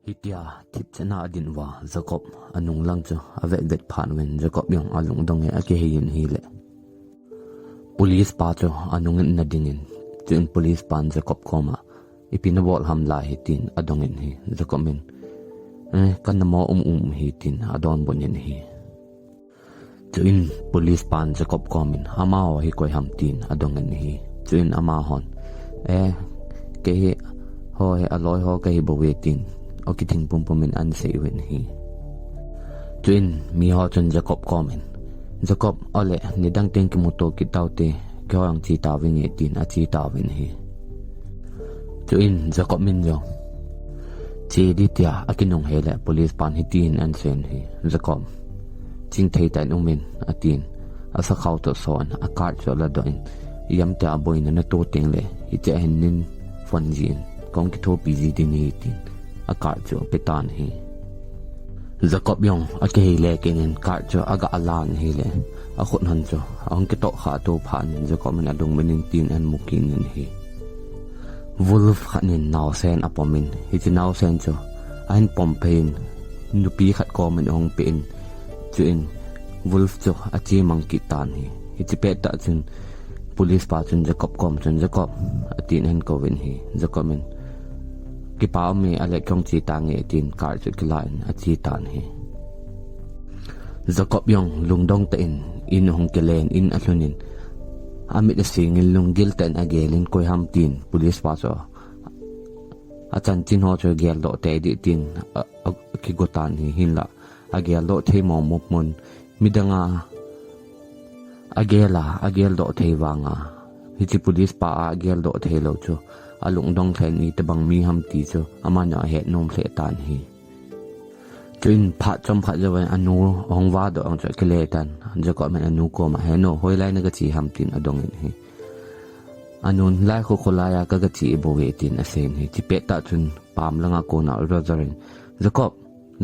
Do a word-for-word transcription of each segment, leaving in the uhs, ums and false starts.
Hitia thipchenna adin uva Jacob anung lang chu avet vet phat uvin Jacob jong alungdong in akihei in ahile, police pa chu anung in ana dingin, chuin police pan Jacob koma, "Ipi nabol ham lai hi?" tin adongin ahi. Jacob in, "Eh, kana mo um um hi," tin adonbut in ahi. Chuin police pan Jacob komin, "Amaho hi koi ham?" tin adongin ahi. Chuin amahon, "Eh, kei hi, ho hi aloi ho kahi bouve," tin akithing pumpum in ahin sei uvin ahi. Chuin miho chun Jacob komin, "Jacob, ole, nidang teng kimuto kit taute, keiho jong che tauvinge," tin ache tauvin ahi. Chuin Jacob in jong, "Che ding," tia akinung hile, police pan hitin ahin seiyin ahi, "Jacob, chingthei tah in umin," atin, asakhao toh ason, a card chu aladoh in, "Ijemtia boina nato tengle, hichea hin neiphone jin, kahung kithopi ji ding ahi," tin a card chu apetan ahi. Jacob jong akihei le kit in card chu aga alan ahile, akhut hon chu ahung kitoh kha tou phat in Jacob in alungmin in tin ahin mu kit in ahi. Wolf khat in naosen apom in, hiche naosen chu ahin pom phei in, nupi khat komin ahung pe in, chuin Wolf chu ache mang kit tan ahi. Hiche pettah chun police pa chun Jacob kom chun, "Jacob," atin ahin kouvin ahi. Jacob in, "Kipa ume, ale keiho che tange," tin card chu akilan ache tan ahi. Jacob jong lungdong tah in in ahung kilen, in alhun in, amit asing in lunggil tah in agel in, "Koi ham?" tin police pa chu achanchin ho chu geldoh tei ding tin a, a, akigo tan ahi. Hinlah ageldoh thei mong mong pon, midang a agel a ageldoh thei vang a, hiche police pa a ageldoh thei lou chu alungdong lheh in, itobang mi ham ti chu amanu ahet nom lheh tan ahi. Chuin phat chomkhat jouvin anu ahung vadoh ang chu akile tan. Jacob in anu koma, "He nu, hoilai naga che ham?" tin adongin ahi. Anun, "Lai khu kholai a kaga che bouve," tin aseiyin ahi. Hiche pettah chun pam langa kona Roger in, "Jacob,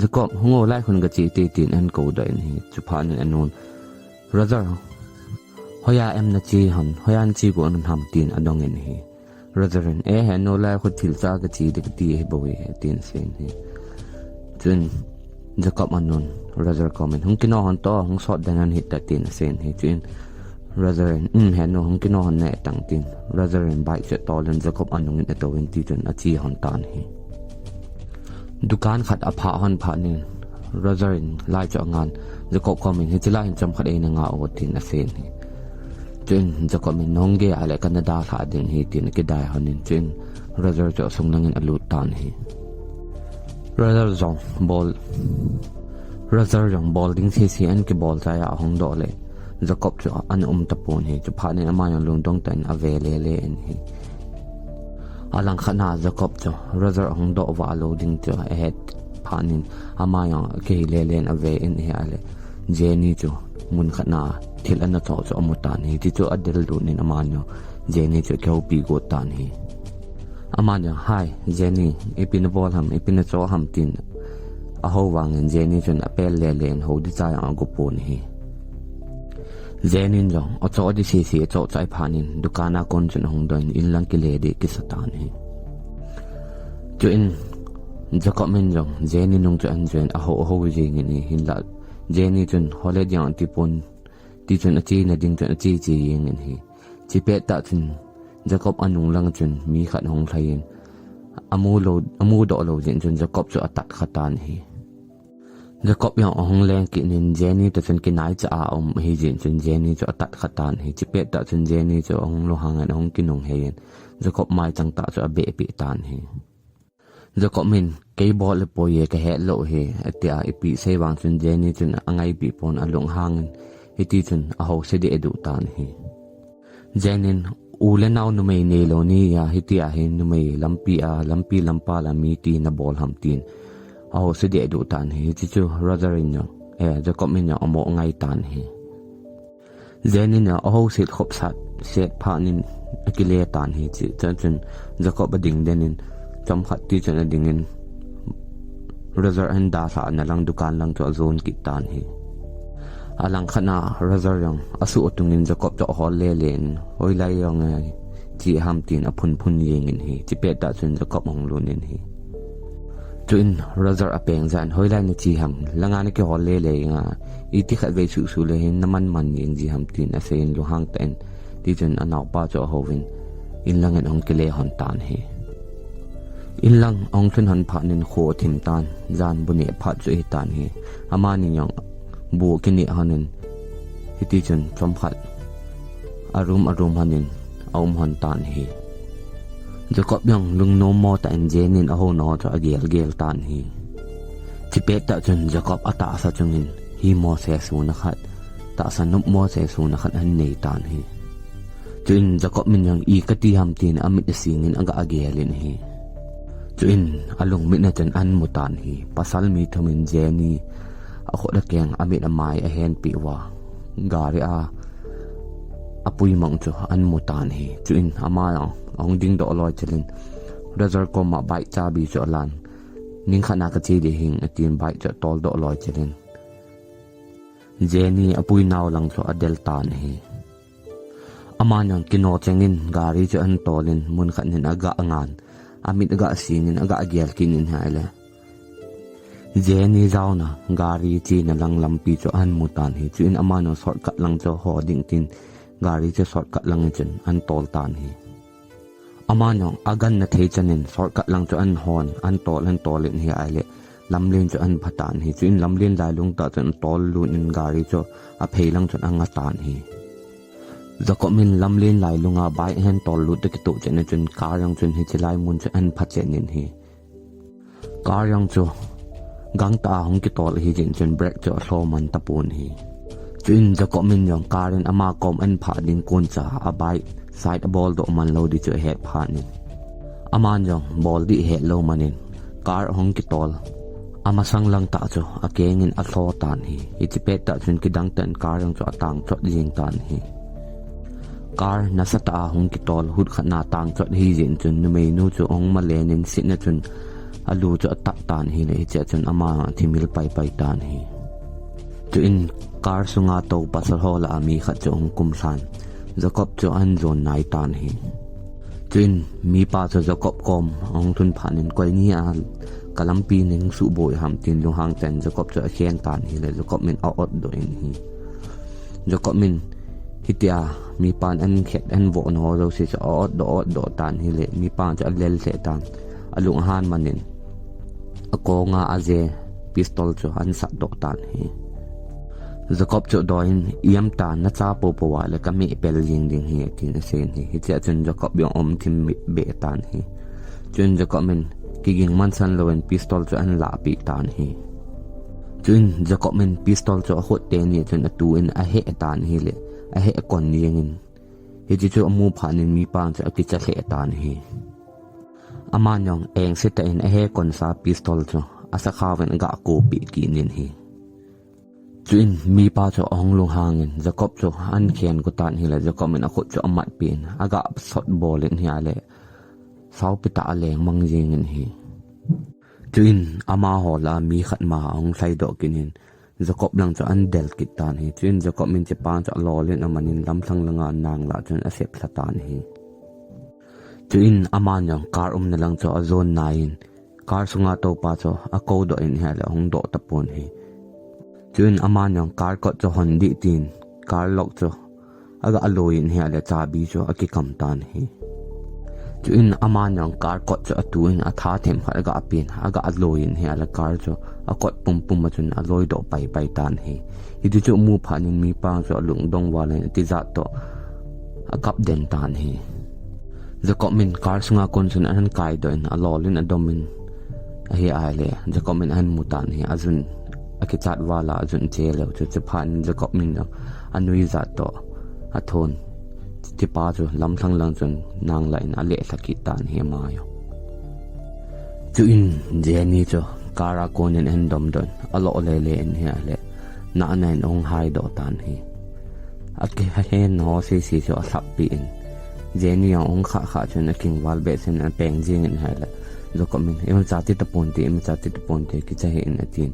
Jacob, hung o, lai khu naga che te," tin ahin koudoh in ahi. Chuphat in anun, "Roger, hoiya em nache hon, hoiya nache got hon ham?" tin adongin ahi. Roger in, "Eh, he nu, lai khu thil cha kache ding kati ahi bouve," tin aseiyin ahi. Chuin Jacob anun Roger komin, "Hung kino hon to, hung sot den hon hita," tin aseiyin ahi. Chuin Roger in, "Um, he nu, hung kino hon nai tang," tin Roger in bike chu atol in Jacob anung in atouvin, tichun ache hon tan ahi. Dukan khat aphah hon phat in Roger in lai chu angan, Jacob komin, "Hiche lai hin chomkhat eina nga o," tin aseiyin ahi. Chuin Jacob in, "Nahung gei a le kana dalha ding ahi," tin akidai hon in, chuin Roger chu asung lang in alut tan ahi. Roger jong bol, Roger jong bol ding sese ahin kibol chai a ahung doh le, Jacob chu ana um tapon ahi. Chuphat in ama jong lungdong tah in ave lele in ahi. Alangkhat na Jacob chu Roger ahung doh val lou ding chu ahet phat in ama jong akihei lele in ave in ahile, Jenny chu mun khat na thil ana cho chu amu tan ahi. Tichu adel lut in amanu Jenny chu akihoupi got tan ahi. Amanu, "Hi, Jenny, ipi nabol ham, ipi nacho ham?" tin ahou vangin Jenny chun apel lele in hou ding cha jong ago pon ahi. Jenny in jong acho ding sese acho chai phat in dukan a kon chun ahung doh in, in lang kile ding akisa tan ahi. Chuin Jacob in jong Jenny nung chu ahin joh in ahou, ahou jing in ahi. Hinlah Jenny chun hole ding ati pon, tichun achena ding chun ache che jeng in ahi. Hiche pettah chun Jacob anung lang chun mi khat ahung lhai in, amu lou, amudoh lou jeh chun Jacob chu atat kha tan ahi. Jacob jong ahung leng kit in Jenny toh chun kinaicha a aum ahi jeh chun Jenny chu atat kha tan ahi. Hiche pettah chun Jenny chu ahung lunghang in ahung kinunghei in Jacob maichang tah chu abeh peh tan ahi. Jacob in, "Kei bol le poi e, kahet lou ahi," atia, ipi sei vang chun Jenny chun angaipi pon, alunghang in, hiti chun ahouse deh duh tan ahi. Jenny in, "U le nao numei neilou ni a, hitia hi numei lampi a, lampi lampa la mi ti nabol ham?" tin ahouse deh duh tan ahi. Hiti chu Roger in jong, eh, Jacob in jong amo ngai tan ahi. Jenny in ahouset khop sat, set phat in akile tan ahi. Chuin chun Jacob ading den in, chomkhat tichun ading in, Roger ahin dalhah na lang dukan lang chu ajon kit tan ahi. Alangkhat na Roger jong asuh atung in Jacob chu ahol lele in, "Hoilai jong e che ham?" tin aphun phun jeng in ahi. Hiche pettah chun Jacob ahung lut in ahi. Chuin Roger apeng jeh in, "Hoilai nache ham, langa nakihol lele inge, iti khat vei suhsuh le hin naman man jeng ji ham," tin aseiyin lunghang tah in, tichun anaopa chu ahouvin, inlang in ahung kile lhon tan ahi. Inlang ahung lhun lhon phat in kho athim tan, jan bu neh phat chu ahi tan ahi. Amani jong bu akineh lhon in, hitichun chomkhat arum arum lhon in aum lhon tan ahi. Jacob jong lungnom mo tah in Jenny in ahou nau chu agel gel tan ahi. Chipet tah chun Jacob atahsa chungin hi mo sesuna khat, tahsa nop mo sesuna khat ahin nei tan ahi. Chuin Jacob in jong i kati ham tin amit asingin aga gelin ahi. Chuin alungmit na chun ahin mu tan ahi. Pasal mi thum in Jenny akhut akeng, amit amai ahenpeh uva, gari a apui mang chu ahin mu tan ahi. Chuin ama jong ahung ding doh loi chelin, Roger koma bike chabi chu alan, "Ning khat na kache ding ahi," atin bike chu atol doh loi chelin, Jenny apui nau lang chu adel tan ahi. Aman jong kino chengin gari chu ahin tolin mun khat in aga ngan, amit aga singin aga gel kit in ahile, Jenny jaona gari chena lang lampi chu ahin mu tan ahi. Chuin aman jong shortcut lang chu ho ding tin gari chu shortcut lang in chun ahin tol tan ahi. Aman jong aganna thei chan in shortcut lang chu ahin hon, ahin tol, ahin tol in ahile, lamlen chu ahin pha tan ahi. Chuin lamlen lailung tah chun atol lut in gari chu aphei lang chun anga tan ahi. Jacob in lamlen lailunga bike ahin tol lut toh kitoh chet na chun car jong chun hiche lai mun chu ahin pha chet in ahi. Car jong chu gangtah a hung kitol ahi jeh in chun brake chu alho man tapon ahi. Chuin Jacob in jong car in ama kom ahin phah ding kon cha a bike side abol doh man lou ding chu ahet phat in, aman jong bol ding ahet lou man in car ahung kitol amasang lang tah chu akeng in alho tan ahi. Hiche pet tah chun kidang tah in car jong chu atang chot jeng tan ahi. Car nasatah a hung kitol, hut khat na tang chot ahi jeh in chun numeinu chu ahung malen in sitna chun alu chu atap tan ahile, hichea chun ama athimil paipai tan ahi. Chuin car sunga tou pasal ho lah a mi khat chu ahung kumlhan, Jacob chu ahin jon nai tan ahi. Chuin mipa chu Jacob kom ahung lhun phat in, "Koi ni a kalampi nei suhboi ham?" tin lunghang tah in Jacob chu akhen tan ahile, Jacob in a-otdoh in ahi. Jacob in hitia mipan ahin khet, ahin vohna ho jouse chu a-otdoh, otdoh tan ahile, mipa chu alel lheh tan, alung ahan man in akonga aje pistol chu ahin satdoh tan ahi. Jacob chu adong in, "Ijem ta nacha poupou a le kameh pel jeng ding ahi," tin aseiyin ahi. Hichea chun Jacob jong aum thim beh tan ahi. Chuin Jacob in kiging mansan lou in pistol chu ahin lahpeh tan ahi. Chuin Jacob in pistol chu akhut teni a chun atu in aheh tan ahile, aheh kon jeng in, hiche chu amu phat in mipa chu akicha lheh tan ahi. Aman jong engse tah in ahe konsa pistol chu asakhao in aga kopeh kit in ahi. Chuin mipa chu ahung lunghang in Jacob chu ahin khen got tan ahile, Jacob in akhut chu amatpeh in aga sot bol in ahile, saupi tah a aleng mang jeng in ahi. Chuin amaho lah a mi khat ma ahung lhaidoh kit in Jacob lang chu ahin del kit tan ahi. Chuin Jacob in hichepa chu alol in aman in lamlhang langa nang lah chun asep lha tan ahi. Chuin aman jong car umna lang chu ajon nai in, car sunga toupa chu akoudoh in ahile ahung doh tapon ahi. Chuin aman jong car kot chu hon ding tin, car lock chu aga loi in ahile chabi chu akikam tan ahi. Chuin aman jong car kot chu atu in atha themkhat aga pen, aga loi in ahile car chu akot pumpum a chun aloidoh paipai tan ahi. Hiti chu amu phat in mipa chu alungdong val in atijat toh akap den tan ahi. Jacob in car sunga kon chun ahin kaidoh in alol in adom in ahi ahile, Jacob in ahin mu tan ahi, ajun akichat val a ajun che leu chu, chuphat in Jacob in jong anuijat toh athon, hichepa chu lamlhang lang chun nang lah in aleh lha kit tan ahi ama jong. Chuin Jenny chu car a kon in ahin domdoh in, alo lele in ahile, nahna in ahung haidoh tan ahi. Akihen ho sese chu alhappi in, Jenny jong ahung khah khah chun akingval behseh in apeng jeng in ahile, Jacob in, "Imacha ti taponte, imacha ti taponte, kicha hih in," atin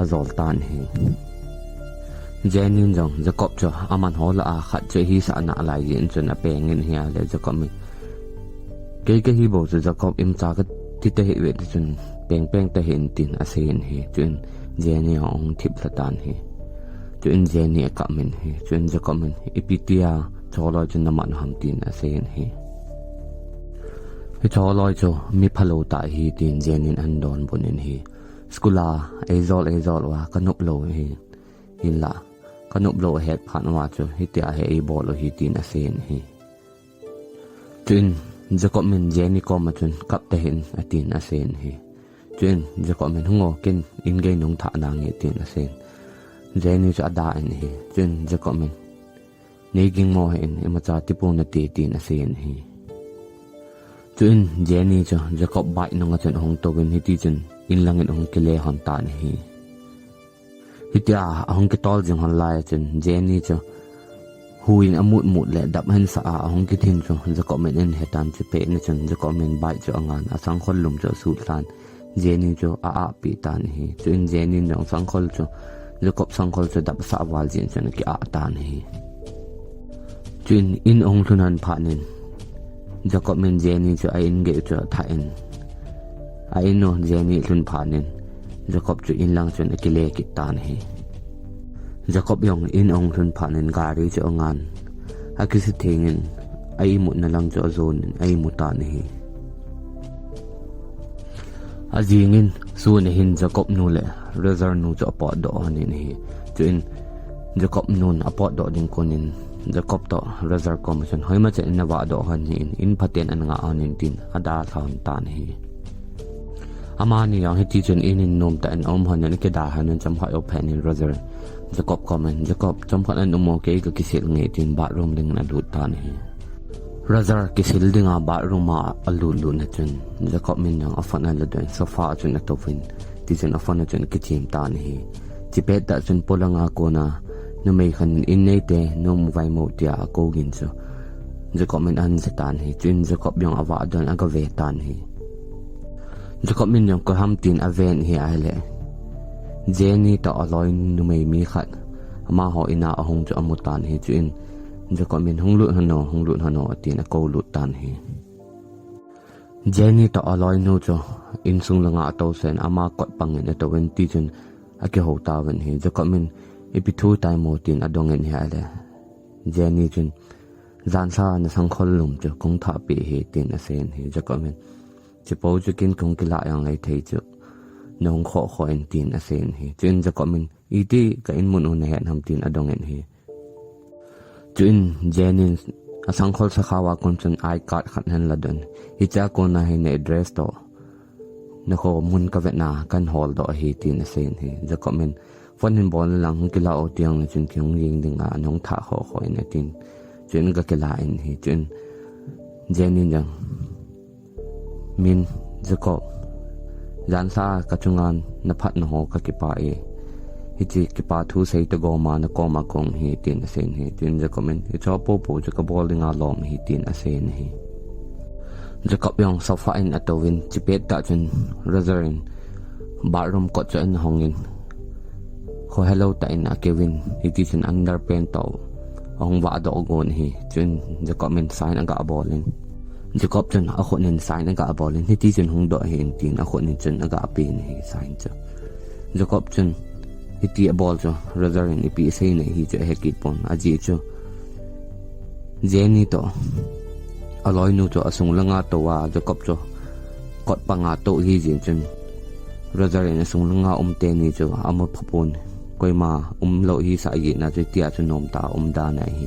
ajol tan ahi. Jenny in jong Jacob chu aman ho lah a khat chu ahisah nalai jeh in chun apeng in ahile, Jacob in, "Kei kahi bou chu Jacob, imacha kati tahih ve," tichun pengpeng tahih in tin asei in ahi. Chuin Jenny ahung thip lha tan ahi. Chuin Jenny akap in ahi. Chuin Jacob in, ipi tia chuloi chu naman ham tin asei in ahi. Hichuloi chu mi phalou tah ahi tin Jenny in adonbut in ahi. School a eijol eijol uva kanop lou ahi. Hinlah kanop lou ahet phat uva chu hitia hi eibol u ahi tin asei in ahi. Chuin Jacob in Jenny koma chun, kap tahih in atin asei in ahi. Chuin Jacob in, hung o, ken in gei nung thah nange tin asei in. Jenny chu ada in ahi. Chuin Jacob in, nei ging mo hih in, imacha tipon nate tin asei in ahi. Chuin Jenny chu Jacob bike nunga chun ahung touvin hiti chun in langin ahung kile lhon tan ahi. Hitia ahung kitol jing lhon lai chun Jenny chu huiyin amut mut le dap hensah a ahung kithin chu Jacob in ahe tan, chupet na chun Jacob in bike chu angan, asangkhol lum chu asut lhan, Jenny chu a-ah peh tan ahi. Chuin Jenny in jong sangkhol chu, Jacob sangkhol chu dap asah val jeh in chun aki-ah tan ahi. Chuin in ahung lhun lhon phat in Jacob in Jenny chu a-in gei chu athah in, a-in u Jenny lhun phat in Jacob chu in lang chun akile kit tan ahi. Jacob jong in ahung lhun phat in gari chu angan, akisih theng in a-imutna lang chu ajon in a-imu tan ahi. Ajing in sun ahin Jacob nu le Roger nu chu apotdoh lhon in ahi. Chuin Jacob nun apotdoh ding kon in Jacob toh Roger koma chun, hoima chan in navahdoh lhon hih in, in phaten ana ngah lhon in tin adalha lhon tan ahi. Amani jong hiti chun in in nomtah in aum lhon in akida lhon in chomkhat jou phat in Roger in Jacob koma, Jacob, chomkhat in um o, kei kakisil nge tin bathroom lang in alut tan ahi. Roger kisil dinga bathroom a alut lut na chun Jacob in jong aphone aladoh in sofa a chun atouvin, tichun aphone a chun akichem tan ahi. Chupet tah chun polanga kona numei khat in, in neite nom uvem tia akou gin chu Jacob in ahin je tan ahi. Chuin Jacob jong avahdoh in agave tan ahi. Jacob in jong koi ham tin aven ahi ahile, Jenny toh aloi numei mi khat amaho in a ahung chu amu tan ahi. Chuin Jacob in, hung lut lhon o, hung lut lhon o, atin akou lut tan ahi. Jenny toh aloinu chu insung langa atousen, ama kot pangin atouvin, tichun akihou tauvin ahi. Jacob in, ipi thu tai mo, tin adongin ahile, Jenny chun, janhi a nasangkhol lum chu kahung thahpeh ahi, tin aseiyin ahi. Jacob in, chupou chu ken kahung kilah jongle thei chu nahung khoh khoh in, tin aseiyin ahi. Chuin Jacob in, iti ka in mun u nahet ham, tin adongin ahi. Chuin Jenny in asangkhol sakhao a kon chun I card khat ahin ladoh in, hichea kona hi na address toh nakho mun kavetna kahin holdoh ahi, tin aseiyin ahi. Jacob in, phone hin bol in lang, hung kilah o, tijongle chun kei hung jeng ding a, nahung thah khoh khoh in, atin. Chuin aga kilah in ahi. Chuin Jenny in jong, min Jacob, janhi a kachunga naphatna ho kakipah e. Hiche kipa thu seita goma nakoma kahung ahi, tin aseiyin ahi. Chuin Jacob in, hicheho poupou chu kabol dinga lom ahi, tin aseiyin ahi. Jacob jong sofa in atouvin, chupet tah chun Roger in bathroom kot chu ahin hongin, khohelou tah in akeuvin, hitichun underpant toh ahung vahdoh gon ahi. Chuin Jacob in sign aga bolin, Jacob chun akhut in sign aga bolin, hitichun hung doh hih in, tin akhut in chun aga pen ahi sign chu. Jacob chun hiti abol chu Roger in ipi asei nai hi chu ahe kit pon, ajeh chu Jenny toh aloinu chu asung langa tou a, Jacob chu kot panga tou ahi jeh chun Roger in asung langa um teni chu amu phapon, koima umlou ahisah jeh in, chutia chu nomtah a um dan ahi.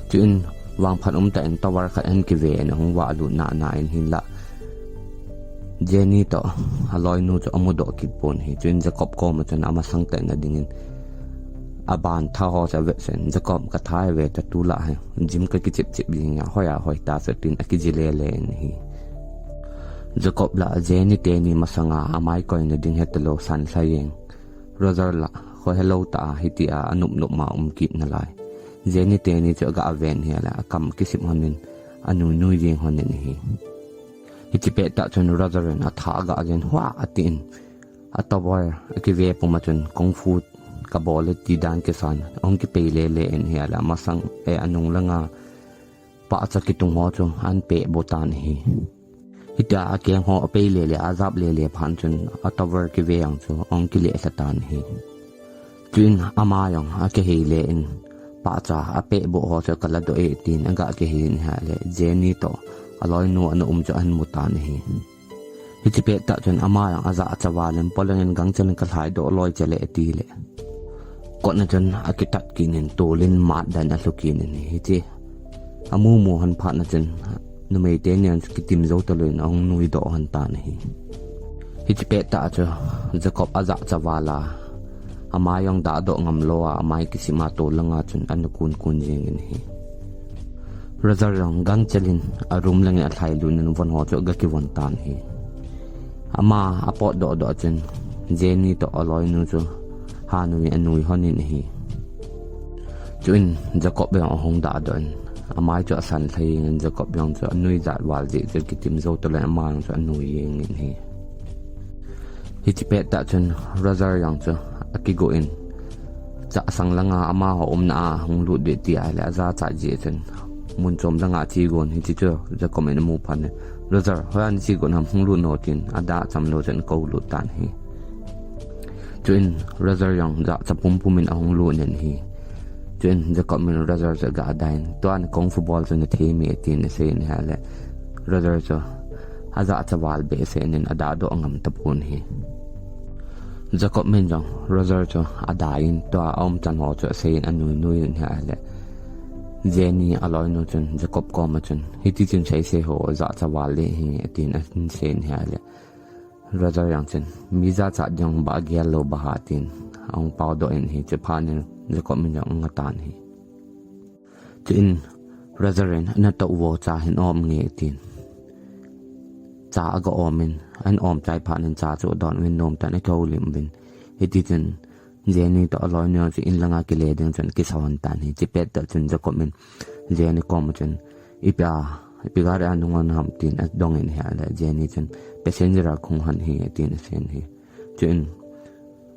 Chuin vangphat umtah in tower khat ahin kiven, ahung vahlut nana in, hinlah Jenny toh aloinu chu amudoh kit pon ahi. Chuin Jacob koma chun amasang tah in adingin, aban tha ho chu avetsah in, Jacob, katha ve ta, tulai hi gym kakichep chep jing a, hoi a hoi ta chu, tin akijih lele in ahi. Jacob lah Jenny teni masanga amai koina ding hetalou, sanlha jeng, Roger lah khohelou tah a hitia anop nop ma um kit nalai. Jenny teni chu aga ven ahile akam akisip lhonin, anui nui jeng lhonin ahi. Hiche pettah chun Roger in atha aga len, hua atin, atower akive puma chun kung fu kabol e ti dan kisan, ahung kipei lele in ahile amasang, eh, anung langa pahcha kitung ho chu ahin pehboh tan ahi. Hitia akeng ho apei lele, ajap lele phat chun a towel kive jong chu ahung kile lha tan ahi. Chuin ama jong akihei le in, pahcha apeh boh ho chu kala doh e tin aga kihei in ahile, Jenny toh aloinu ana um chu ahin mu tan ahi. Hiche pettah chun ama jong ajahcha val in, poleng in gangchel in kalhai doh loi chele ati le, kotna chun akitat kit in, tol in matdan alhu kit in ahi. Hiche amu mu hon phat na chun numei teni jong chu kitim jou talou in ahung nui doh hon tan ahi. Hiche pettah chu Jacob ajahcha val a, amai jong dah doh ngam lou a, amai kisima tol langa chun ana kun kun jeng in ahi. Roger jong gangchel in a room lang in alhai lut in von ho chu aga kivon tan ahi. Ama apot doh doh chun Jenny toh aloinu chu hanui in anui hon in ahi. Chuin Jacob jong ahung dah doh in, amai chu asan lhai in, Jacob jong chu anui jat val jeh chun kitim jou talou in ama jong chu anui jeng in ahi. Hiche pettah chun Roger jong chu akigo in, chahsang langa amaho umna a hung lut ding ati ahile, ajachat jeh chun mun chom langa ache gon. Hiche chu Jacob in amu phat in, Roger, hoiya nache gon ham, hung lut o tin, adah cham lou chun akou lut tan ahi. Chuin Roger jong jahcha pumpum in ahung lut in ahi. Chuin Jacob in Roger chu aga dah in, tua na kung fu bol chu nathei me tin asei in ahile, Roger chu ajahcha val behseh in adah doh ngam tapon ahi. Jacob in jong Roger chu adah in, tua aumchan ho chu asei in anui nui in ahile, Jenny aloinu chun Jacob koma chun, hiti chun seisei ho jahcha val le hi atin ahin sei in ahile, Roger jong chun, mi jachat ding bah gel lou bah a tin ahung pao doh in ahi. Chuphat in Jacob in jong anga tan ahi. Chuin Roger in, natouvo, cha hin om nge tin, cha aga om in, ahin om chai phat in cha chu adon uvin nomtah in akihoulim uvin. Hiti chun Jenny toh aloinu chu in langa kile ding chun akisa hon tan ahi. Hiche pettah chun Jacob in Jenny koma chun, ipi a, ipi gari a nung hon ham tin adong in ahile, Jenny chun, passenger a kahung hon ahi atin asei in ahi. Chuin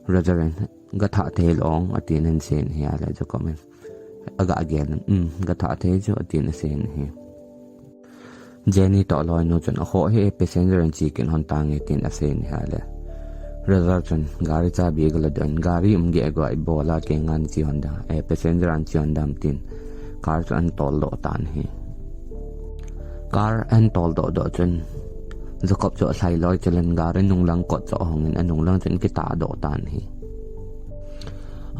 Roger in, gathah thei lou atin ahin sei in ahile, Jacob in aga gel in, um, gathah thei chu atin asei in ahi. Jenny toh aloinu chun, akhoh hih e, passenger in che kit hon tange tin asei in ahile, Roger chun gari chabi aga ladoh in, gari um geh a ibola kei ngan che hon ding, eh, passenger in che hon ding ham tin car chu ahin tol doh tan ahi. Car ahin tol doh doh chun Jacob chu alhai loi chel in gari nunglang kot chu ahong in anunglang chun akitah doh tan ahi.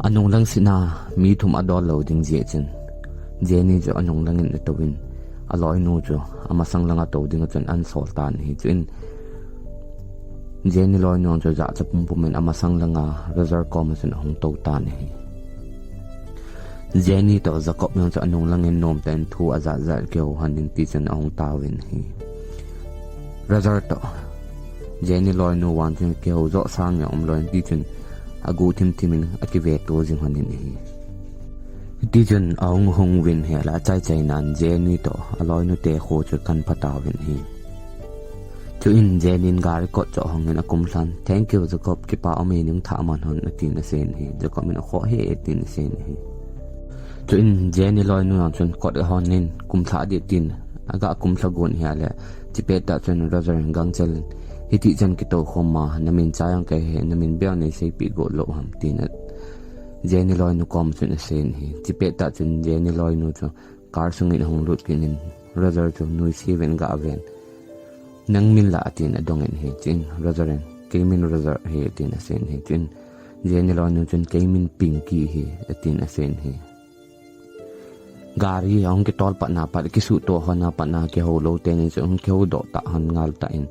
Anunglang sina mi thum adol lou ding jeh chun Jenny chu anunglang in atou in, aloinu chu amasang langa tou ding a chun ahin sol tan ahi. Chuin Jenny loinu chu jahcha pumpum in amasang langa Roger koma chun ahung tou tan ahi. Jenny toh Jacob jong chu anunglang in nomtah in thu ajat jat akihou hon in, hiti chun ahung taovin ahi. Roger toh Jenny loinu vang chun kihou joh sang jong umlou in, hiti chun aguh thim thim in akiveto jing hon in ahi. Hiti chun ahung hung uvin ahile, achai chai nan Jenny toh aloinu te kho chu ahin phataovin ahi. Chuin Jenny in gari kot chu ahong in akum lhan, thank you Jacob, kipa um e, nangthah man hon atin asei in ahi. Jacob in akhoh hih e tin asei in ahi. Chuin Jenny loinu jong chun kot ahon in kumlha ding tin aga kumlha gon ahile, hiche pettah chun Roger in gangchel in, hiti chan kitou khom a, namin cha jong kahe, namin beh jong neiseipeh got lou ham tin a, Jenny loinu koma chun asei in ahi. Hiche pettah chun Jenny loinu chu car sung in ahung lut kit in, Roger chu nuisat in aga ven. Nang min la atin adong in ahi. Chuin Roger in, kei min Roger ahi atin asei in ahi. Chuin Jenny loinu chun kei min Pinky ahi atin asei in ahi. Gari ahung kitol pat na pat, akisuhto hon a pat na kihou lou teni chu ahung kihou doh tah hon ngal tah in,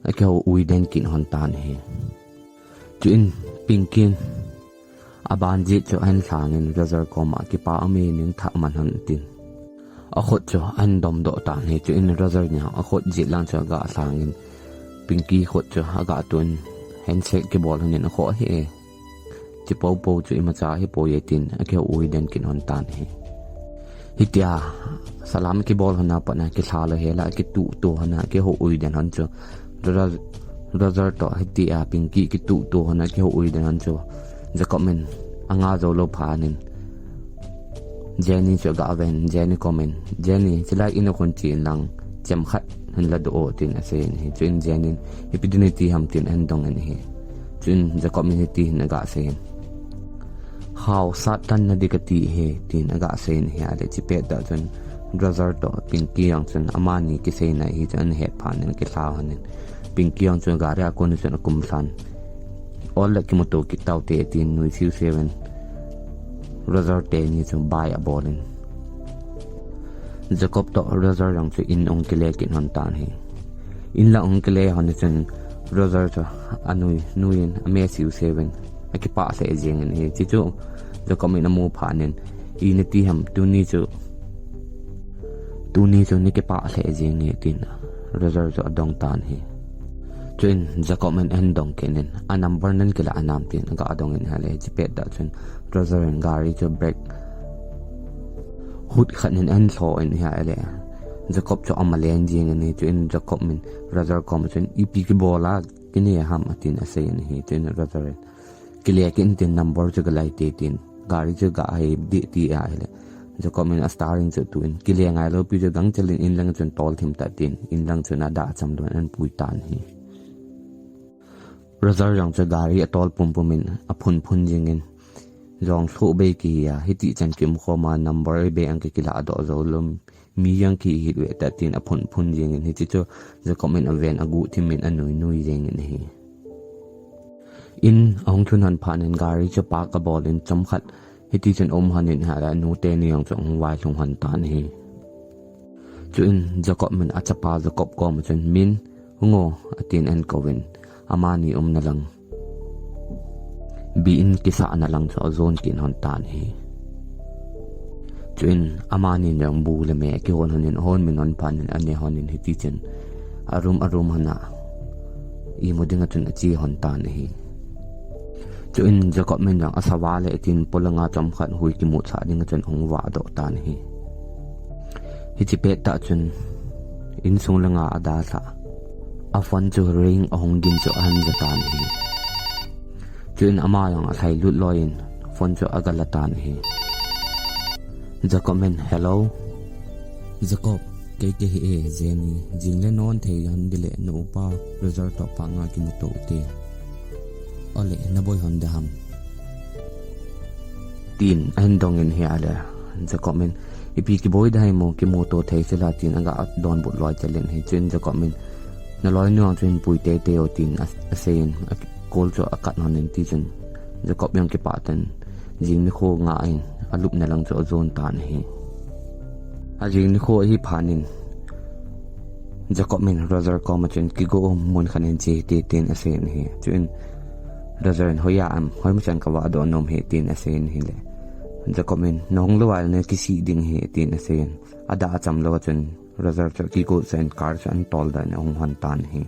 akihou ui den kit hon tan ahi. Chuin Pinky in aban jet chu ahin lhang in Roger koma, kipa um e, nangthah man hon atin, akhut chu ahin dom doh tan ahi. Chuin Roger in jong akhut jet lang chu aga lhang in Pinky khut chu aga tun, handshake kibol hon in, akhoh hih e, hiche popo chu imacha ahipoi e tin akihou ui den kit hon tan ahi. Hitia salam kibol hon a pat na kilha lou hel a kituhto hon a kihou ui den hon chu Roger, Roger toh hitia Pinky kituhto hon a kihou ui den hon chu Jacob in anga jou lou phat in Jenny chu aga ven, Jenny koma, Jenny, chulai in a kon che in lang, chemkhat hin ladoh o, tin asei in ahi. Chuin Jenny in, ipi dinga iti ham, tin ahin dong in ahi. Chuin Jacob in hiti hin aga sei in, Hao, sat tan nadi kati ahi, tin aga sei in ahi. Ahile hiche pettah chun Roger toh Pinky jong chun amani kiseina hi chu ahin het phat in akilha lhon in, Pinky jong chu gari a kon chun akum lhan. Ol le kimuto kit taute, tin nui siu siu in Roger teni chu bye abol in, Jacob toh Roger jong chu in ahung kile kit lhon tan ahi. In lang ahung kile lhon in chun Roger chu anui nui in ame siu siu in akipah lheh jeng in ahi. Hiche chu Jacob in amu phat in, Ina ti ham, tuni chu, tuni chu nakipah lheh jeng e, tin Roger chu adong tan ahi. Chuin Jacob in ahin dong kit in, A number nahin kilah nam, tin aga dong in ahile hiche pettah chun Roger in gari chu brake hut khat in ahin lho in ahile Jacob chu amalen jeng in ahi. Chuin Jacob in Roger koma chun, Ipi kibol a kine ham, atin asei in ahi. Chuin Roger in, Kile kit in tin, number chu galai te, tin gari chu aga hei deh ti ahile Jacob in a steering chu atuh in, Kile ngai lou pi chu gangchel in in lang chun tol thim tah, tin in lang chun adah cham lou in ahin pui tan ahi. Roger jong chu gari atol pumpum in aphun phun jing in, Jong lhuh bei kihi a, hiti chan kium khom a number bei ang kikilah doh jou lou, mi jong kihi hih uve tah, tin aphun phun jeng in, hiche chu Jacob in aven aguh thim in anui nui jeng in ahi. In ahung lhun lhon phat in gari chu park abol in chomkhat hiti chun aum lhon in ahile anu teni jong chu ahung vailhung lhon tan ahi. Chuin Jacob in achapa Jacob koma chun, Min, hung o, atin ahin kouvin, amani umna lang bi in kisahna lang chu ajon kit lhon tan ahi. Chuin amani jong bu le me akihon lhon in, ahon min lhon phat in ane lhon in hiti chun arum arum lhon a imu dinga chun ache lhon tan ahi. Chuin Jacob in jong asava le tin polanga chomkhat hui kimutsah dinga chun ahung vah doh tan ahi. Hiche pettah chun insung langa adalhah a phone chu ring ahung gin chu ahin ja tan ahi. Chuin ama jong alhai lut loi in phone chu aga la tan ahi. Jacob in, Hello? Jacob, kei kahi e, Jenny. Jing le non thei lhon ding le, na upa Roger toh park a kimuto ute. Ole, naboi lhon ding ham? Tin ahin dong in ahile Jacob in, Ipi kiboi ding ham, kimuto thei sela, tin aga donbut loi chel in ahi. Chuin Jacob in, Naloinu jong chu hin pui teitei o, tin a, asei in, a, call chu a cut lhon in, tichun Jacob jong kipah tah in jing nikho ngah in alupna lang chu ajon tan ahi. Ajing nikho ahi phat in Jacob in Roger koma chun, Kigo o, mun khat in che hite, tin asei in ahi. Chuin Roger in, Hoiya ham, hoima chan kavah doh nom ham, tin asei in ahile Jacob in, Nahung lou a le nakisih ding ahi, tin asei in, adah cham lou a chun Roger chu kigo sah in car chu ahin tol doh in ahung lhon tan ahi.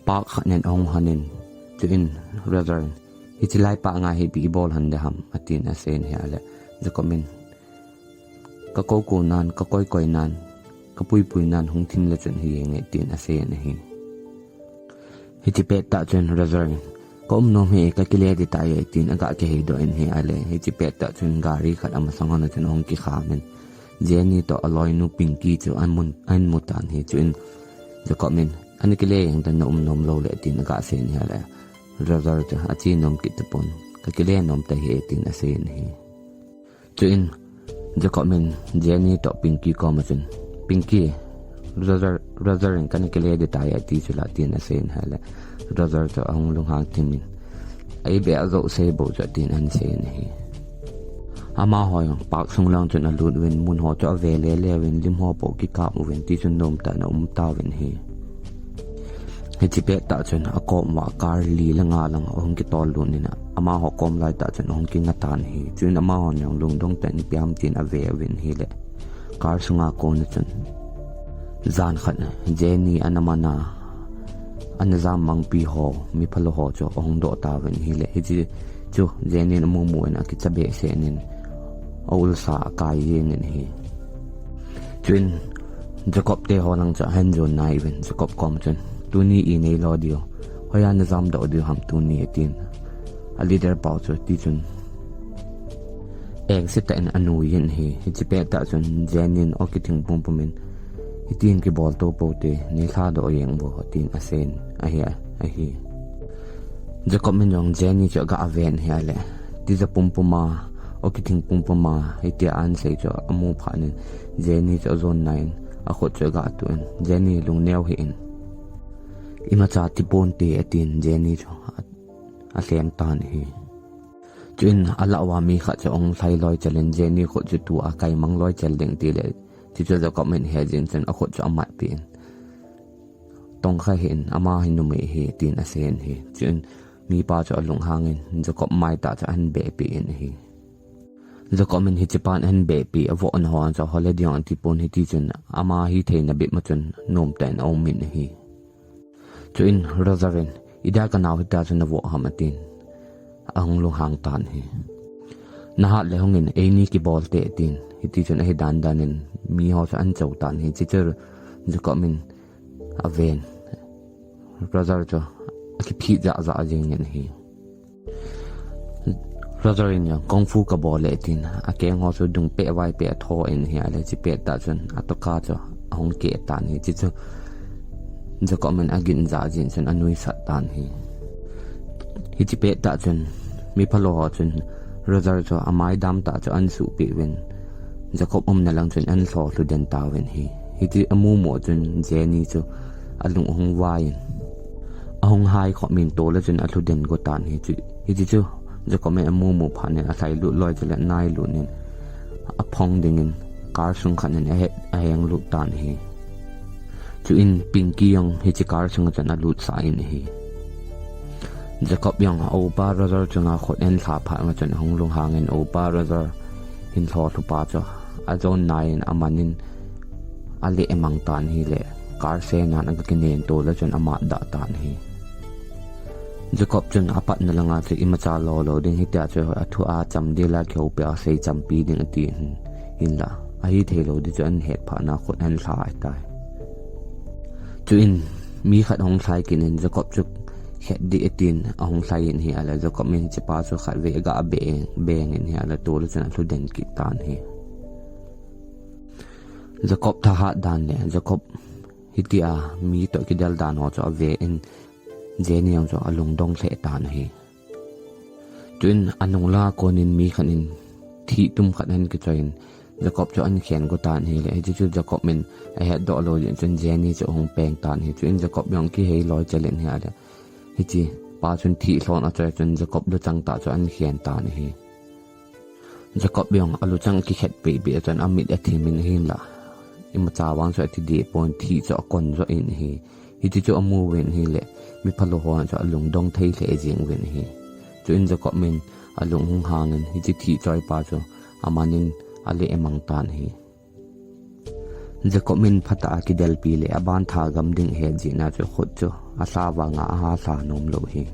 Park khat in ahung lhon in, chuin Roger in, Hiche lai park a hi ipi ibol lhon ding ham, atin asei in ahile Jacob in, Kakou kou nan, kakoi koi nan, kapui pui nan hung thim le chun hi jeng e, tin asei in ahi. Hiche pettah chun Roger in, Ka um nom e, kakile ding tai e, tin aga kiheidoh in ahile hiche pettah chun gari khat amasang lhon a chun ahung kikham in Jenny toh aloinu Pinky chu ahin mu, ahin mu tan ahi. Chuin Jacob in, Ana kile jeng tan, na um nom lou le, tin aga sei in ahile Roger chu ache nom kit tapon, Kakile nom tai e, tin asei in ahi. Chuin Jacob in Jenny toh Pinky koma chun, Pinky, Roger, Roger in kana kile ding tai ati chu la, tin asei in ahile Roger chu ahung lunghang thim in, Eibe a jouse bou chu, tin ahin sei in ahi. Amaho jong park sung lang chun alut uvin, mun ho chu ave lele uvin, lim ho bou kikap uvin, tichun nomtah in aum tauvin ahi. Hiche pettah chun akom uva car li le nga lang ahung kitol lut in, amaho kom lai tah chun ahung kinga tan ahi. Chuin amahon jong lungdong tah in ipi ham tin ave uvin ahile car sunga kon a chun jan khat Jenny ana man a, ana jam mangpi ho, mi phalou ho chu ahung doh tauvin ahile hiche chu Jenny in amu mu in akicha behseh in aulsa akai jeng in ahi. Chuin Jacob te ho lang chu ahin jon nai uvin, Jacob kom chun, Tuni inei lo diu, hoiya najam doh diu ham tuni, atin a leader pau chu tichun engse tah in anui in ahi. Hiche pettah chun Jenny in aw kithing pumpum in, Itin kibol to pote, nei lhadoh jeng vo, tin aseiyin ahi, ahi. Jacob in jong Jenny chu aga ven ahile, tija pumpum a, o kithing pumpum a, hitia ahin sei chu amu phat in, Jenny chu ajon nai in, akhut chu aga tuh in, Jenny lungneo hih in. Imacha ti ponte atin Jenny chu a, alhem tan ahi. Chuin alah uva mi khat chu ahung lhai loi chel in Jenny khut chu tua kaimang loi chel ding tile, chuchu Jacob in ahe jin chun akhut chu amat peh in. Tongkha hih in, ama hi numei ahi, tin aseiyin ahi. Chuin mipa chu alunghang in Jacob mai tah chu ahin behpeh in ahi. Jacob in hiche pan ahin behpeh, avohna ho chu holiday ati pon hiti chun ama hithei na bep ma chun nomtah in aum in ahi. Chuin Roger in, "Idia ka nao hitia chu navoh ham?" atin. Ahung lunghang tan ahi. "Nahat le hung in, eini kibol te," atin. Hiti chun ahi dan dan in miho chu ahin chou tan ahi. Chuche chu Jacob in aven. Roger chu akiphit jah jah jeng in ahi. Roger in jong, "Kung fu kabol e," tin, akeng ho chu dung peh vai peh atho in ahile, hiche pet tah chun atoka chu ahung keh tan ahi. Chuchu Jacob in agin jah jin chun anuisat tan ahi. Hiche pet tah chun mi phalou ho chun Roger chu amai dam tah chu ahin suhpeh uvin, Jacob umna lang chun ahin lhoh lhu den tauvin ahi. Hiti amu mu chun Jenny chu alung ahung vai in, ahung hai khom in tole chun alhu den go tan ahi. Chu, hiti chu Jacob in amu mu phat in alhai lut loi chule anai lut in aphong ding in car sung khat in ahet, aheng lut tan ahi. Chuin Pinky jong hiche car sunga chun alut sah in ahi. Jacob jong a upa Roger chunga khut ahin lha phat ma chun ahung lunghang in, upa Roger hin lhoh lhu pa chu ajon nai in aman in aleh mang tan ahile, car sena aga kinen tole chun amat dah tan ahi. Jacob chun apatna langa chu imacha lo lo ding hitia chu athu acham dila kihoupi a sei champi ding ati hin, hinla ahithei lou ding chu ahin het phat na khut ahin lha ahitai. Chuin mi khat ahung lhai kit in Jacob chu khet ding atin ahung lhai in ahile, Jacob in hiche pa chu khatvei aga beng, beng in ahile, tole chun alhu den kit tan ahi. Jacob thahat dan le Jacob hitia mi toh kidel dan ho chu ave in Jenny jong chu alungdong lheh tan ahi. Chuin anung langa kon in mi khat in thih tum khat ahin kichoi in Jacob chu ahin khen go tan ahile, hiti chu Jacob in ahet doh lou jeh chun Jenny chu ahung peng tan ahi. Chuin Jacob jong kihei loi chel in ahile, hiche pa chun thih lhon achoi chun Jacob luchang tah chu ahin khen tan ahi. Jacob jong aluchang akikhet peh peh chun amit athim in ahinla, imacha vang chu ati deh pon, thih chu akon joh in ahi. Hiti chu amu uvin ahile, mi phalou ho chu alungdong thei lheh jeng uvin ahi. Chuin Jacob in alung hung hang in hiche thih choi pa chu aman in aleh mang tan ahi. Jacob in phatah a kidelpi le aban tha gam ding ahet jeh na chu khut chu alha vanga aha lha nom lou ahi.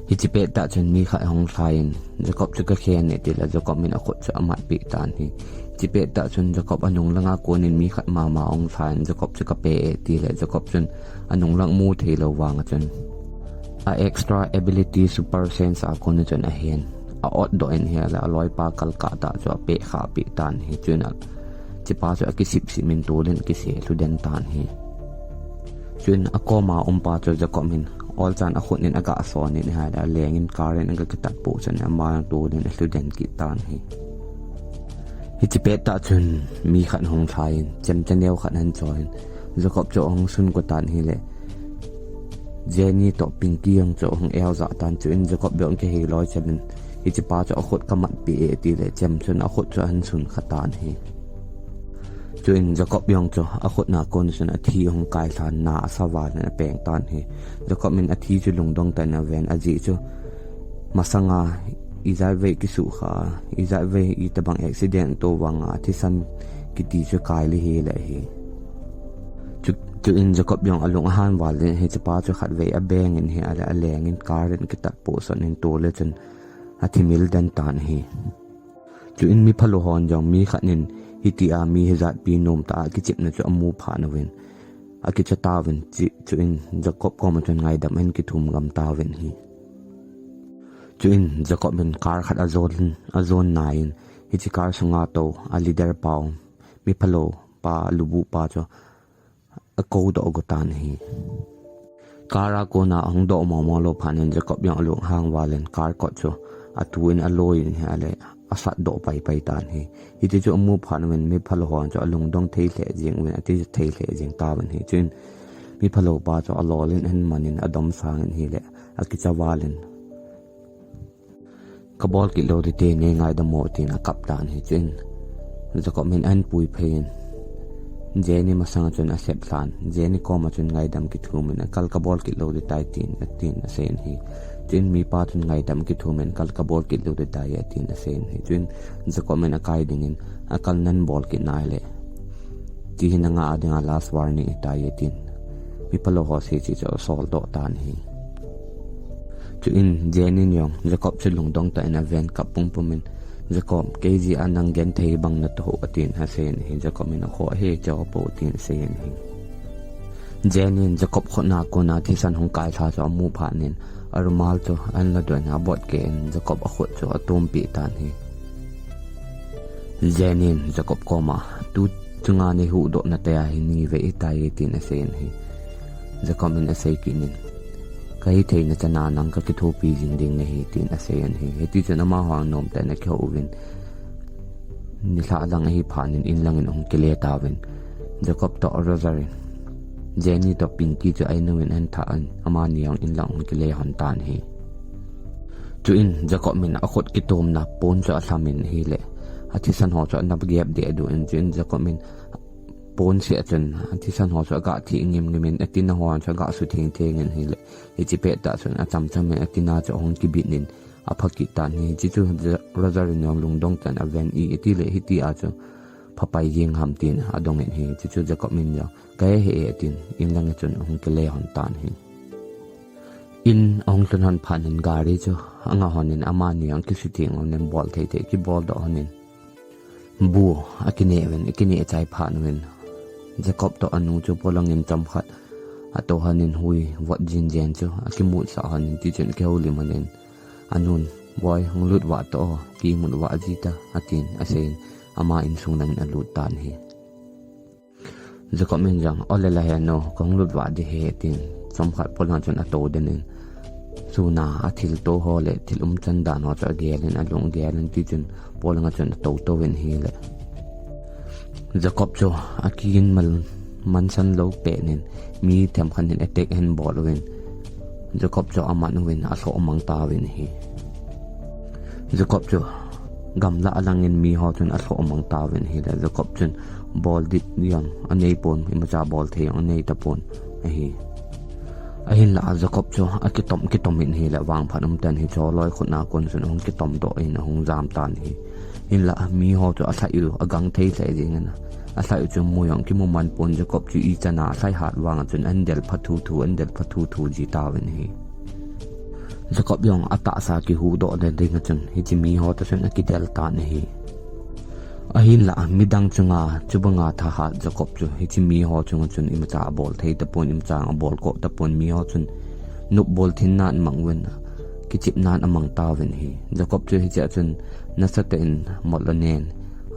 Hiche pet tah chun mi khat ahung lhai in, Jacob chu kakhen e tile, Jacob in akhut chu amat peh tan ahi. Hiche pet tah chun Jacob anung langa kon in mi khat mama ahung lhai in, Jacob chu kape e tile, Jacob chun anung lang mu thei lou vanga chun a extra ability super sense a kon chun ahen, a-ot doh in ahile, aloipa kalkah tah chu apeh khah peh tan ahi. Chuin a, hiche pa chu akisip sip in tole in akise lhu den tan ahi. Chuin akoma um pa chu Jacob in olchan akhut in aga son in ahile, aleng in car in aga kitat poh chun ama jong tole in alhu den kit tan ahi. Hiche pet tah chun mi khat ahung lhai in, chemcha neo khat ahin choi in, Jacob chu ahung sun go tan ahile, Jenny toh Pinky jong chu ahung eojah tan, chuin Jacob jong kihei loi chel in, hiche pa chu akhut kamat peh e tile, chem chun akhut chu ahin sun kha tan ahi. Chuin Jacob jong chu akhut na kon chun athi ahung kai lhan, na asa val in apeng tan ahi. Jacob in athi chu lungdong tah in aven, ajeh chu masanga ijat vei kisukha, ijat vei itobang accident to vanga thisan kiti chu kai lih le ahi. Chu, chuin Jacob jong alung ahan val in, hiche pa chu khatvei abeng in ahile, aleng in car in akitat poh son in tole chun athimil den tan ahi. Chuin mi phalou hon jong mi khat in hitia mi hijatpi nomtah a kichepna chu amu phat uvin, akicha tauvin, chu, chuin Jacob koma chun ngaidam ahin kithum gam tauvin ahi. Chuin Jacob in car khat ajon, ajon nai in, hiche car sunga tou a leader pau, mi phalou pa, lubu pa chu akou doh go tan ahi. Car a kona ahung doh momo lou phat in Jacob jong alung hang val in car kot chu atui in aloi in ahile asat doh pai pai tan ahi. Hiti chu amu phat uvin mi phalou ho chu alungdong thei lheh jeng uvin ati thei lheh jeng tauvin ahi. Chuin mi phalou pa chu alol in ahin man in adom sang in ahile akicha val in, "Kabol kit lou ding te, nei ngaidam o," tin akap tan ahi. Chuin Jacob in ahin pui phei in, Jenny masang chun asep lhan, Jenny koma chun ngaidam kithum in, "Akal kabol kit lou ding tai," tin, atin asei in ahi. Chuin mipa chun ngaidam kithum in, "Akal kabol kit lou ding tai," atin asei in ahi. Chuin Jacob in akai ding in, "Akal nan bol kit nai le, ti hi nanga dinga last warning ahitai," tin mi phalou ho sei cheh chu asol doh tan ahi. Chuin Jenny in jong Jacob chu lungdong tah in aven kap pum pum in, "Jacob, kei jeh a nang genthei bang natoh," atin asei in ahi. Jacob in, "Akhoh e, chao po," tin asei in ahi. Jenny in Jacob khut a kona thisan hung kai lha chu amu phat in arumal chu ahin ladoh in abot keh in Jacob akhut chu atom peh tan ahi. Jenny in Jacob koma, "Tu chunga nei huhdoh na tah a hi ni ve ahitai," tin asei in ahi. Jacob in asei kit in, "Kahi thei na chan a nang kakithopi jing ding nahi," tin asei in ahi. Hiti chun amaho anom tah in akihou uvin, nilhah lang ahi phat in in lang in ahung kile tauvin, Jacob toh Roger in Jenny toh Pinky chu a-in uvin ahin thah in amani jong in lang ahung kile lhon tan ahi. Chuin Jacob in akhut kitomna pon chu alham in ahile, athisan ho chu ana gep deh duh in, chuin Jacob in pon seh chun athisan ho chu aga thi ngim ngim in, atina ho chu aga su theng theng in ahile, hiche pettah chun acham cham in atina chu ahung kibit in apha kit tan ahi. Hiche chu Ja-, Roger in jong lungdong tah in aven, "I, iti le hiti a chu phapai jeng ham," tin adong in ahi. Hiche chu Jacob in jong, "Kahe e," tin in lang a chun ahung kile lhon tan ahi. In ahung lhun lhon phat in gari chu anga lhon in amani jong kisuteng lhon in bol thei thei kibol doh lhon in bu akineh uvin, akineh chai phat uvin Jacob toh anu chu polang in chomkhat ato lhon in hui vot jin jen chu akimutsah lhon in, tichun akihoulim lhon in anun, "Boi, hung lut vah tao, kiimut vah ji ta," atin asei in ama insung lang in alut tan ahi. Jacob in jong, "O le la he nu, kahung lut vah ding ahi," tin chomkhat polang chun ato den in, suna athil to ho le thil umchan dan ho chu agel in, alung gel in, tichun polang a chun ato to in ahile, Jacob chu akiman, mansan lou pet in mi themkhat in attack ahin bol uvin, Jacob chu aman uvin alhoh mang tauvin ahi. Jacob chu gamla a lang in mi ho chun alhoh mang tauvin ahile, Jacob chun bol ding jong anei pon, imacha bol thei jong anei tapon ahi. Ahinlah Jacob chu akitom kitom in ahile, vangphat umtah in hiche loi khut a kon chun ahung kitom doh in ahung jam tan ahi. Hinlah mi ho chu alhai u agang thei lheh jeng in, alhai u chu mu jong kimu man pon, Jacob chu ichan a alhai hat vang a chun ahin del pha thu thu, ahin del pha thu thu ji tauvin ahi. Jacob jong atahsa kihuhdoh na ding a chun hiche mi ho toh chun akidel tan ahi. Ahinlah midang chunga chubanga thahat Jacob chu hiche mi ho chunga chun imacha abol thei tapon, imacha abol koh tapon, mi ho chun nopbol thin nan amang uvin, kichep nan amang tauvin ahi. Jacob chu hiche a chun nasatah in mol anen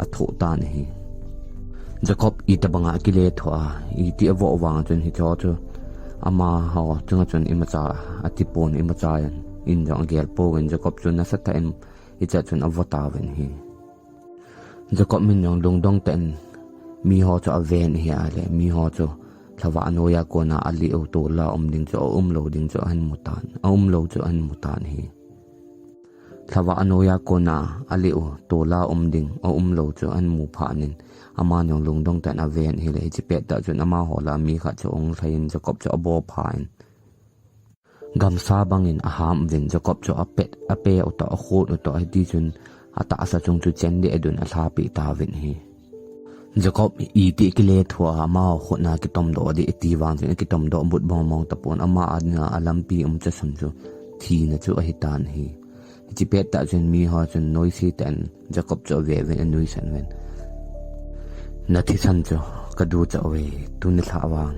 athoh tan ahi. Jacob itobanga akile thua, iti avoh vang a chun hiche ho chu amaho chunga chun imacha atipon, imacha in jong agel pouvin, Jacob chu nasatah in hiche a chun avoh tauvin ahi. Jacob in jong lungdong tah in mi ho chu aven ahile, mi ho chu lhavah noiya kona alih u tola um ding chu, aum lou ding chu ahin mu tan, aum lou chu ahin mu tan ahi. Lhavah noiya kona alih u tola um ding, aum lou chu ahin mu phat in, aman jong lungdong tah in aven ahile, hiche pettah chun amaho lah a mi khat chu ahung lhai in Jacob chu abo pha in, gamsa bang in aham uvin, Jacob chu apet, ape u toh, akhut u toh, hiti chun atahsa chung chu chen deh dun alhapeh tauvin ahi. Jacob iti kile thua, amaho khut a kitom doh ding ati vang chun akitom doh but mong mong tapon, ama a dinga alampi umcha sun chu thina chu ahi tan ahi. Hiche pettah chun mi ho chun noise tah in Jacob chu ave uvin anuisan uvin, "Nathisan chu kadu chah uve, tuni lhah vang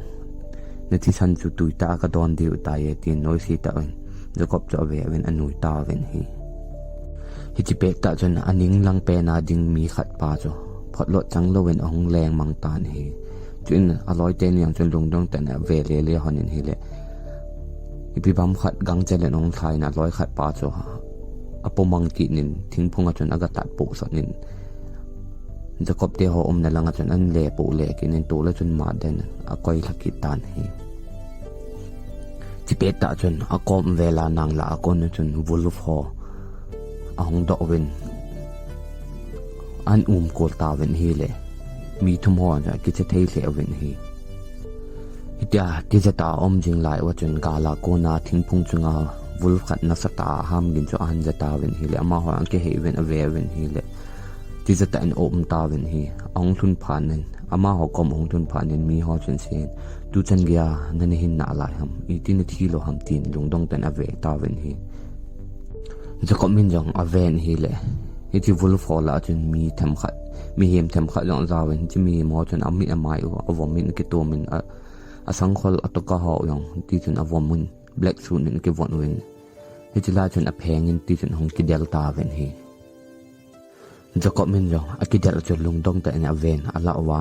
nathisan chu tuitah a kadon diu tai e," tin noise tah in Jacob chu ave uvin anui tauvin ahi. Hiche pettah chun aning lang pen a ding mi khat pa chu photlot chang louvin ahung leng mang tan ahi. Chuin aloi teni jong chun lungdong tah in ave lele lhon in ahile, ipi bang khat gangchel in ahung lhai in aloi khat pa chu apo mang kit in thingphung a chun aga tat poh sot in, Jacob te ho umna lang a chun ahin le poh le kit in tule chun matden akoi lha kit tan ahi. Chipet tah chun akom vel a nang lah a kon a chun wolf ho ahung doh uvin ahin um kol tauvin ahile, mi thum ho chu akicha thei lheh uvin ahi. Hitia tijat a aum jing lai uva chun gal a kon a thingphung chunga wolf khat nasatah a ham gin chu ahin ja tauvin ahile, amaho akihei uvin ave uvin ahile, tijat tah in aum tauvin ahi. Ahung lhun phat in, amaho kom ahung lhun phat in mi ho chun asei in, tuchan geiya nana hin nalai ham, iti nathi lou ham tin lungdong tah in ave tauvin ahi. Jacob in jong aven ahile, hiche wolf ho lah a chun mi themkhat, mihem themkhat jong ajaovin, hiche mihem ho chun amit amai u avom in akitom in, a, asangkhol atoka ho jong hiti chun avom in, black suit in akivon uvin, hiche lai chun apheng in hiti chun ahung kidel tauvin ahi. Jacob in jong akidel chu lungdong tah in aven, alah uva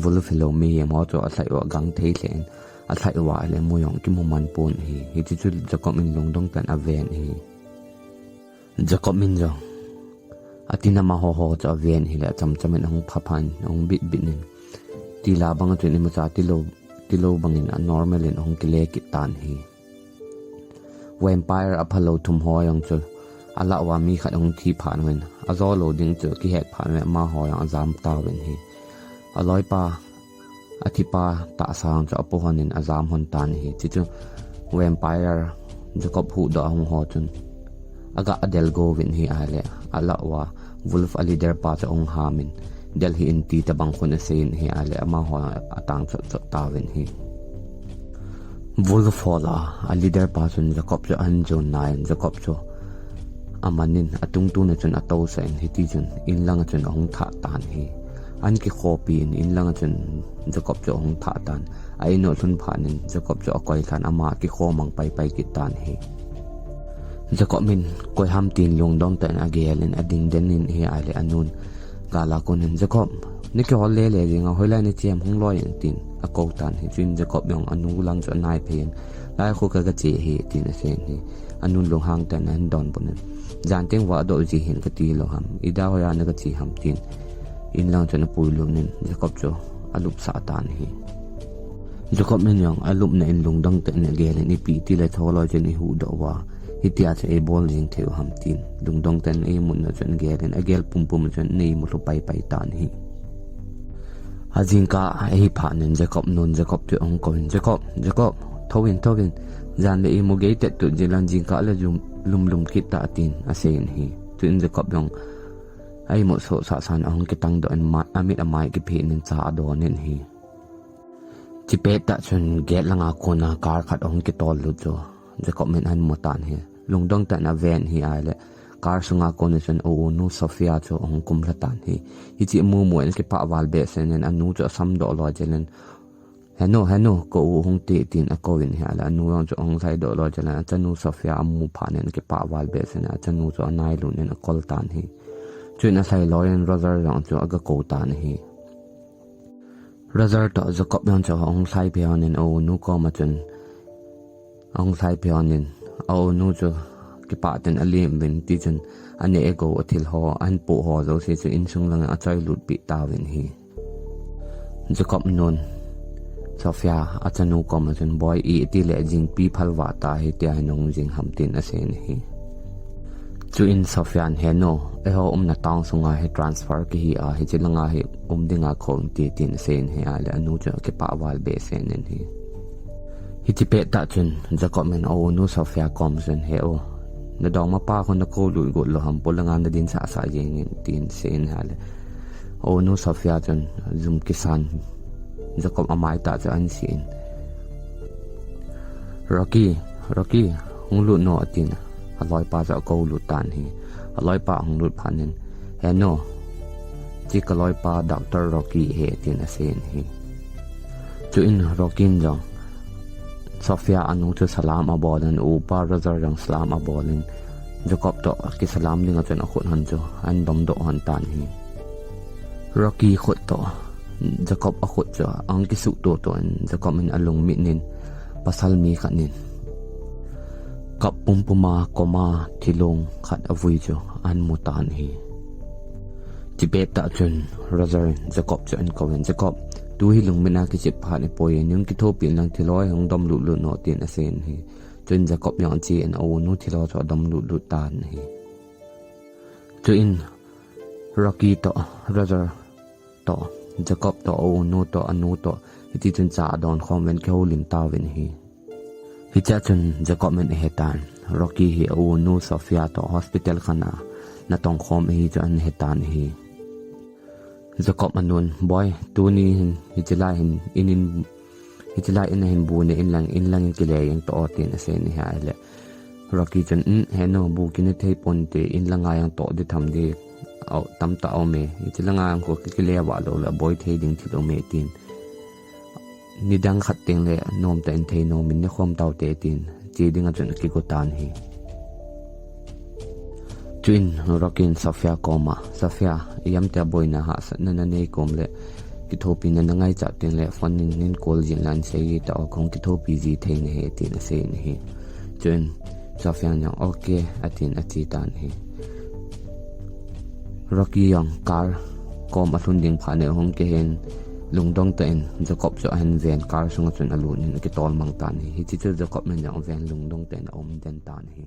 wolf hilou mihem ho chu alhai uva agangthei lheh in, alhai uva ahile mu jong kimu man pon ahi. Hiti chu Jacob in lungdong tah in aven ahi. Jacob in jong atina amaho ho chu aven ahile, achamcham in ahung phaphan, ahung bitbit in, tila bang a chun imacha tilou, tilou bangin a normal in ahung kile kit tan ahi. Vampire aphalou thum ho jong chu alah uva mi khat ahung thi phat uvin, ajo lou ding chu akihet phat uvin amaho jong ajam tauvin ahi. Aloipa, athipa tahsa jong chu apo hon in ajam hon tan ahi. Chuchu vampire Jacob huhdoh ahung ho chun aga del go uvin ahi, ahile alah uva wolf a leader pa chu ahung ham in, del hih in ti tabang khun asei in ahi, ahile amaho atang chot chot tauvin ahi. Wolf ho lah a leader pa chun Jacob chu ahin jon nai in, Jacob chu aman in, atungtun a chun atousah in, hiti chun inlang a chun ahung thah tan ahi. Ahin kikhopi in inlang a chun Jacob chu ahung thah tan. A in u alhun phat in Jacob chu akoi lhan, ama akikho mang paipai kit tan ahi. Jacob in koi ham tin lungdong tah in agel in ading den in ahi, ahile anun gal a kon in, Jacob, nakihol lele jeng a, hoilai nache ham, hung loi in tin akou tan ahi. Chuin Jacob jong anu lang chu anai phei in, lai khu kaga che ahi tin asei in ahi. Anun lunghang tah in ahin donbut in, jan teng vadoh ji hih in kati lou ham, ida hoiya naga che ham tin inlang chun apuilut in Jacob chu alupsah tan ahi. Jacob in jong alupna in lungdong tah in agel in, ipi tile tholoi chun eihuhdoh uva, hitia chu eibol jing thei u ham tin lungdong tah in eimutna chun agel in, agel pumpum chun ana imu lhu paipai tan ahi. Ajingkah ahi phat in Jacob nun Jacob chu ahung kou in, Jacob, Jacob, thouvin, thouvin, jan le imu gei tet tut jeng lang, jingkah le lum, lumlum kit ta tin asei in ahi. Chuin Jacob jong aimu sohsah san ahung kitang doh in, amit amai kiphin in cha adon in ahi. Chipet tah chun gate langa kona car khat ahung kitol lut chu Jacob in ahin mu tan ahi. Lungdong tah in aven ahi, ahile car sunga kona chun a unu Sophia chu ahung kum lha tan ahi. Hiche amu mu in akipah val behseh in, anu chu asamdoh loi jel in, "Henu, henu, ka u ahung te," tin akou in ahi, ahile anu jong chu ahung lhaidoh loi jel in, achanu Sophia amu phat in akipah val behseh in, achanu chu anailut in akol tan ahi. Chuin alhai loi in Roger jong chu aga kou tan ahi. Roger toh Jacob jong chu ahung lhai phei hon in a unu koma chun, ahung lhai phei hon in a unu chu kipah tah in alim uvin, tichun aneh agou athil ho, ahin poh ho jouse chu insung langa achoi lut peh tauvin ahi. Jacob nun Sophia achanu koma chun, "Boi, iti le jingpi phalvah ta hi, tia hi nahung jing ham?" tin asei in ahi. Chuin Sophia in, "Henu, eiho umna town sunga hi transfer kihi a, hiche langa hi um dinga khon te," tin asei in ahi, ahile anu chu akipah val behseh in ahi. Hiche pettah chun Jacob in a unu Sophia kom chun, "He u, nadongmapa khu nakou lut got lou ham, polanga nadin sahsah jeng in," tin asei in ahile, a unu Sophia chun jum kisan Jacob amai tah chu ahin sen in, "Rocky, Rocky, hung lut no," atin, aloipa chu akou lut tan ahi. Aloipa ahung lut phat in, "Henu, hiche kaloipa Doctor Rocky ahi," tin asei in ahi. Chuin Rocky in jong Sophia anu chu salam abol in, upa Roger jong salam abol in, Jacob toh kisalam dinga chun akhut hon chu ahin domdoh hon tan ahi. Rocky khut toh Jacob a khut chu ahung kisuh to to in Jacob in alungmit in pasal mi khat in cup pumpum a kom a thilong khat avui chu ahin mu tan ahi. Chipet tah chun Roger in Jacob chu ahin kou in, "Jacob, tu hi lungmit a kichep phat ahipoi, nahung kithopi in lang, thiloi hung dom lut lut un," tin asei in ahi. Chuin Jacob jong ache in a-u nu thiloi chu adom lut lut tan ahi. Chuin Rocky toh, Roger toh, Jacob toh, a-u nu toh, anu toh, hiti chun cha adon khom uvin kihoulim tauvin ahi. Hichea chun Jacob in ahe tan, Rocky hi a-u nu Sophia toh hospital khat a natong khom ahi chu ahin he tan ahi. Jacob anun, "Boi, tuni hin, hiche lai hin, in in, hiche lai in ahin bu ne in lang, in lang in kile jeng toh o," tin asei in ahi ahile. Rocky chun, "Um, henu, bu kine thei ponte, in langa jong toh ding tham ding, au, tamtah aum e. Hiche langa jong kho kile vah lou le, boi thei ding thil aum e," tin. "Nidang khat teng le, nom tah in thei nom in ne khom taute," tin. Che ding a chun akigo tan ahi. Chuin Rocky in Sophia koma, "Sophia, ijemtia boina hahsatna nanei kom le kithopina nangaichat teng le phone in nei call jin lang sei tao, kahung kithopi ji thei nahi," tin asei in ahi. Chuin Sophia in jong, "Okay," atin ache tan ahi. Rocky jong car kom alhun ding phat in ahung kihen lungdong tah in Jacob chu ahin ven car sunga chun alut in akitol mang tan ahi. Hiche chu Jacob in jong aven lungdong tah in aum den tan ahi.